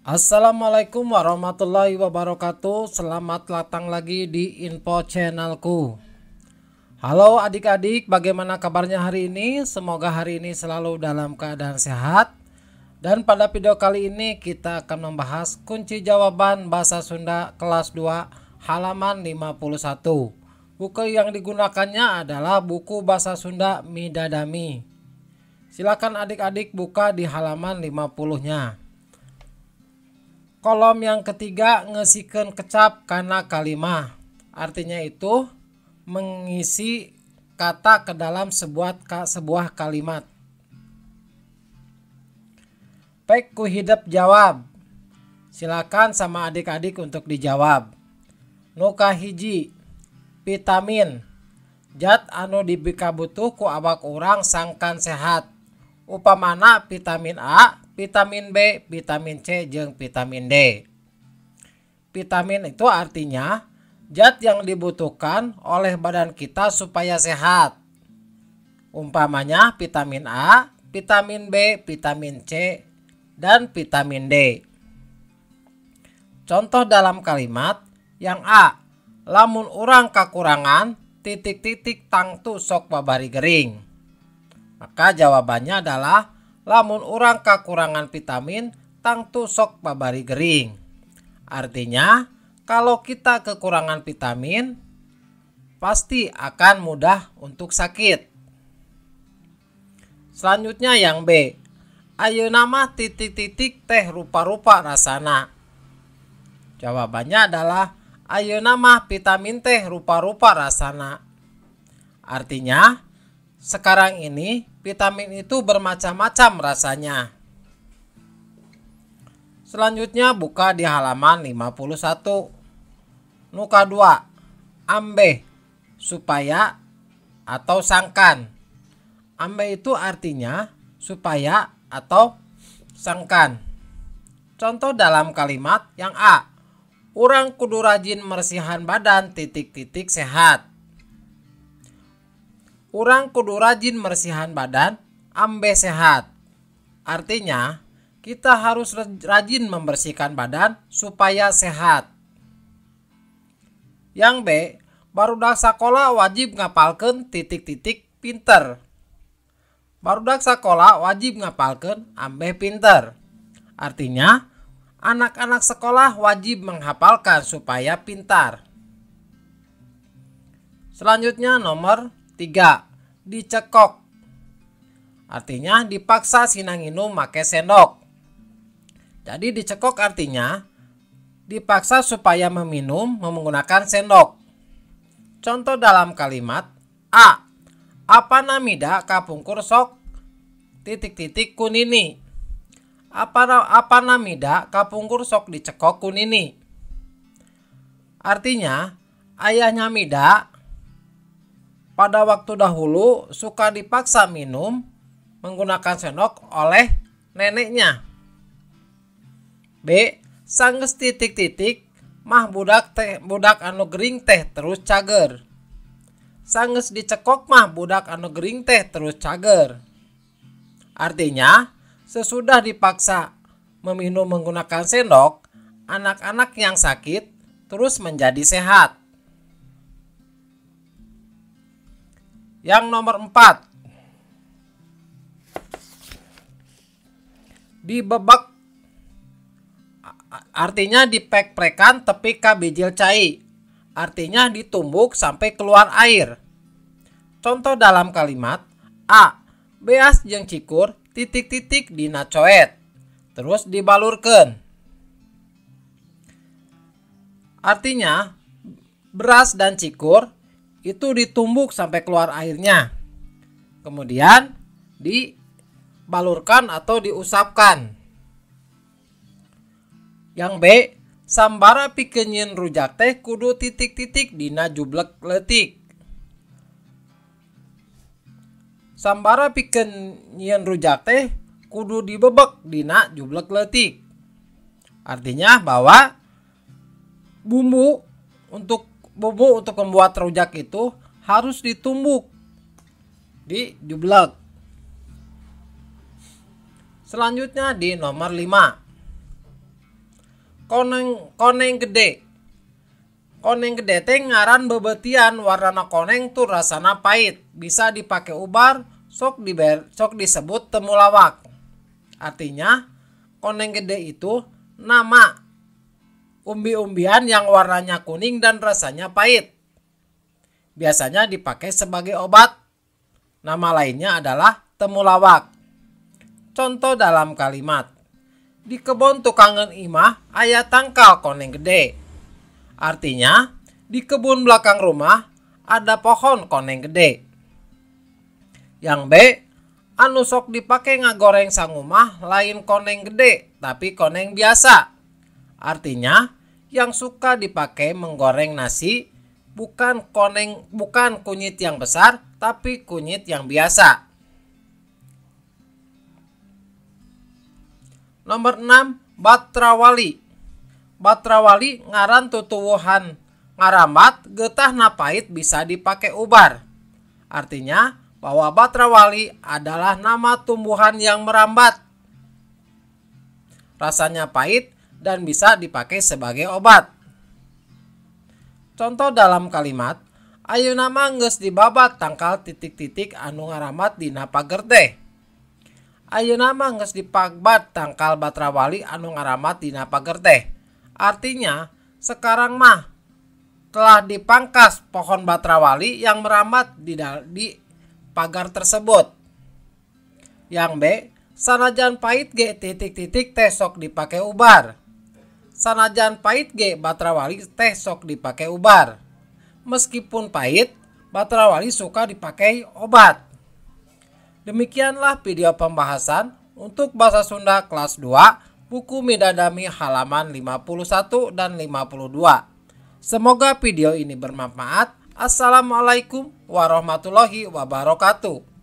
Assalamualaikum warahmatullahi wabarakatuh. Selamat datang lagi di info channelku. Halo adik-adik, bagaimana kabarnya hari ini? Semoga hari ini selalu dalam keadaan sehat. Dan pada video kali ini kita akan membahas kunci jawaban bahasa Sunda kelas 2 halaman 51. Buku yang digunakannya adalah buku bahasa Sunda Midadami. Silakan adik-adik buka di halaman 50-nya. Kolom yang ketiga, ngesikeun kecap kana kalimah. Artinya itu mengisi kata ke dalam sebuah kalimat. Pek ku hidep jawab. Silakan sama adik-adik untuk dijawab. Nu kahiji, vitamin. Zat anu dipikabutuh ku awak urang sangkan sehat. Upamana vitamin A, vitamin B, vitamin C, jeung vitamin D. Vitamin itu artinya zat yang dibutuhkan oleh badan kita supaya sehat. Umpamanya vitamin A, vitamin B, vitamin C, dan vitamin D. Contoh dalam kalimat yang A, lamun urang kakurangan titik-titik tangtu sok babari gering. Maka jawabannya adalah lamun urang kakurangan vitamin tangtu sok babari gering. Artinya kalau kita kekurangan vitamin pasti akan mudah untuk sakit. Selanjutnya yang B, ayeuna mah titik-titik teh rupa-rupa rasana. Jawabannya adalah ayeuna mah vitamin teh rupa-rupa rasana. Artinya sekarang ini vitamin itu bermacam-macam rasanya. Selanjutnya buka di halaman 51. Nu kadua, ambeh, supaya atau sangkan. Ambeh itu artinya supaya atau sangkan. Contoh dalam kalimat yang A, urang kudu rajin mersihan badan titik-titik sehat. Urang kudu rajin mersihan badan ambeh sehat. Artinya kita harus rajin membersihkan badan supaya sehat. Yang B, barudak sakola wajib ngapalkeun titik-titik pinter. Barudak sakola wajib ngapalkeun ambeh pinter. Artinya anak-anak sekolah wajib menghafalkan supaya pintar. Selanjutnya nomor 3, dicekok. Artinya dipaksa sina nginum make sendok. Jadi dicekok artinya dipaksa supaya meminum menggunakan sendok. Contoh dalam kalimat A, apa namida kapungkur sok titik-titik kunini. Apa namida kapungkur sok dicekok kunini. Artinya ayahnya Mida pada waktu dahulu suka dipaksa minum menggunakan sendok oleh neneknya. B, sanggeus titik-titik mah budak anu gering teh terus cager. Sanggeus dicekok mah budak anu gering teh terus cager. Artinya sesudah dipaksa meminum menggunakan sendok, anak-anak yang sakit terus menjadi sehat. Yang nomor 4, dibebek. Artinya dipek-prekan tepi ka bijil cai. Artinya ditumbuk sampai keluar air. Contoh dalam kalimat A, beas jeung cikur titik-titik dina coet terus dibalurkeun. Artinya beras dan cikur itu ditumbuk sampai keluar airnya, kemudian dibalurkan atau diusapkan. Yang B, sambara pikeun nyieun rujak teh kudu titik-titik dina jublek leutik. Sambara pikeun nyieun rujak teh kudu dibebek dina jublek leutik. Artinya bahwa bumbu untuk membuat rujak itu harus ditumbuk di jublek. Selanjutnya di nomor 5. Koneng gede. Koneng gede teh ngaran bebetian warnana koneng tur rasana pahit, bisa dipakai ubar, sok disebut temulawak. Artinya koneng gede itu nama umbi-umbian yang warnanya kuning dan rasanya pahit. Biasanya dipakai sebagai obat. Nama lainnya adalah temulawak. Contoh dalam kalimat, di kebon tukangan imah aya tangkal koneng gede. Artinya, di kebun belakang rumah ada pohon koneng gede. Yang B, anu sok dipake ngagoreng sangumah lain koneng gede, tapi koneng biasa. Artinya, yang suka dipakai menggoreng nasi bukan kunyit yang besar, tapi kunyit yang biasa. Nomor 6, Batrawali. Batrawali ngaran tutuwuhan ngarambat getahna pahit bisa dipakai ubar. Artinya bahwa batrawali adalah nama tumbuhan yang merambat. Rasanya pahit dan bisa dipakai sebagai obat. Contoh dalam kalimat, ayeuna mah geus dibabat tangkal titik-titik anu ngarambat dina pager teh. Ayeuna mah geus dipabat tangkal batrawali anu ngarambat dina pager teh. Artinya, sekarang mah telah dipangkas pohon batrawali yang merambat di pagar tersebut. Yang B, sanajan pahit ge titik-titik teh sok dipakai ubar. Sanajan pahit ge batrawali teh sok dipakai ubar. Meskipun pahit, batrawali suka dipakai obat. Demikianlah video pembahasan untuk bahasa Sunda kelas 2, buku Midadami halaman 51 dan 52. Semoga video ini bermanfaat. Assalamualaikum warahmatullahi wabarakatuh.